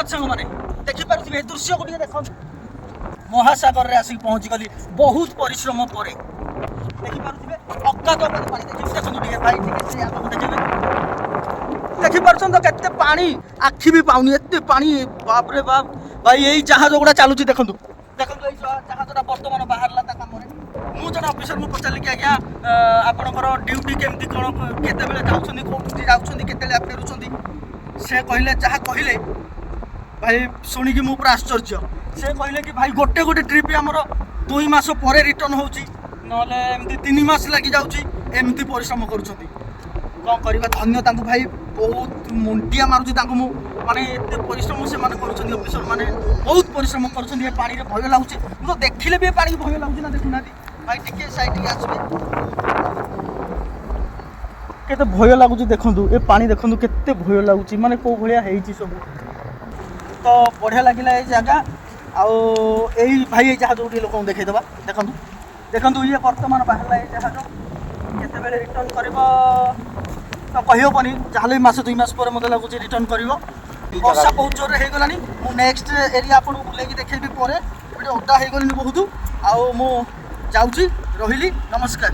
ଜଗନ୍ନାଥ ସାଙ୍ଗମାନେ। ଦେଖିପାରୁଥିବେ, ଏ ଦୃଶ୍ୟକୁ ଟିକେ ଦେଖନ୍ତୁ। ମହାସାଗରରେ ଆସିକି ପହଞ୍ଚିଗଲି ବହୁତ ପରିଶ୍ରମ ପରେ। ଦେଖିପାରୁଥିବେ, ଅଗାଧ ଅଗାଧ ପାଣି। ଦେଖନ୍ତୁ ଟିକେ ଭାଇ, ଟିକେ ସେ ଆଗକୁ ଦେଖିବେ। ଦେଖିପାରୁଛନ୍ତି ତ କେତେ ପାଣି? ଆଖି ବି ପାଉନି, ଏତେ ପାଣି। ବାପରେ ବାପ ଭାଇ, ଏଇ ଜାହାଜ ଗୁଡ଼ା ଚାଲୁଛି। ଦେଖନ୍ତୁ ଦେଖନ୍ତୁ, ଏଇ ଜାହାଜଟା ବର୍ତ୍ତମାନ ବାହାରିଲା ତା କାମରେ। ମୁଁ ଜଣେ ଅଫିସରଙ୍କୁ ପଚାରିଲି କି ଆଜ୍ଞା, ଆପଣଙ୍କର ଡ୍ୟୁଟି କେମିତି କ'ଣ, କେତେବେଳେ ଯାଉଛନ୍ତି, କେଉଁଠି ଯାଉଛନ୍ତି, କେତେବେଳେ ଫେରୁଛନ୍ତି? ସେ କହିଲେ, ଯାହା କହିଲେ ଭାଇ, ଶୁଣିକି ମୁଁ ପୁରା ଆଶ୍ଚର୍ଯ୍ୟ। ସେ କହିଲେ କି ଭାଇ, ଗୋଟେ ଗୋଟେ ଟ୍ରିପ୍ ଆମର 2 ମାସ ପରେ ରିଟର୍ନ ହେଉଛି, ନହେଲେ ଏମିତି 3 ମାସ ଲାଗିଯାଉଛି। ଏମିତି ପରିଶ୍ରମ କରୁଛନ୍ତି। କ'ଣ କରିବା, ଧନ୍ୟ ତାଙ୍କୁ ଭାଇ। ବହୁତ ମୁଣ୍ଡିଆ ମାରୁଛି ତାଙ୍କୁ ମୁଁ। ମାନେ ଏତେ ପରିଶ୍ରମ ସେମାନେ କରୁଛନ୍ତି, ଅଫିସର ମାନେ ବହୁତ ପରିଶ୍ରମ କରୁଛନ୍ତି। ଏ ପାଣିରେ ଭୟ ଲାଗୁଛି। ମୁଁ ତ ଦେଖିଲେ ବି ଏ ପାଣିକି ଭୟ ଲାଗୁଛି ନା। ଦେଖୁନାହାନ୍ତି ଭାଇ, ଟିକେ ସାଇଡ୍ ଆସିବେ, କେତେ ଭୟ ଲାଗୁଛି ଦେଖନ୍ତୁ। ଏ ପାଣି ଦେଖନ୍ତୁ, କେତେ ଭୟ ଲାଗୁଛି, ମାନେ କେଉଁ ଭଳିଆ ହେଇଛି ସବୁ। ତ ବଢ଼ିଆ ଲାଗିଲା ଏଇ ଜାଗା। ଆଉ ଏଇ ଭାଇ, ଏଇ ଜାହାଜକୁ ଟିକେ ଲୋକଙ୍କୁ ଦେଖେଇଦେବା। ଦେଖନ୍ତୁ ଦେଖନ୍ତୁ, ଇଏ ବର୍ତ୍ତମାନ ବାହାରିଲା ଏଇ ଜାହାଜ। କେତେବେଳେ ରିଟର୍ନ କରିବ ତ କହିହେବନି, ଯାହାହେଲେ ବି ମାସ 2 ମାସ ପରେ ମୋତେ ଲାଗୁଛି ରିଟର୍ନ କରିବ। ବର୍ଷା ବହୁତ ଜୋରରେ ହେଇଗଲାଣି। ମୁଁ ନେକ୍ସଟ ଏରିଆ ଆପଣଙ୍କୁ ବୁଲେଇକି ଦେଖେଇବି ପରେ। ଏଠି ଓଦା ହେଇଗଲିଣି ବହୁତ। ଆଉ ମୁଁ ଯାଉଛି, ରହିଲି, ନମସ୍କାର।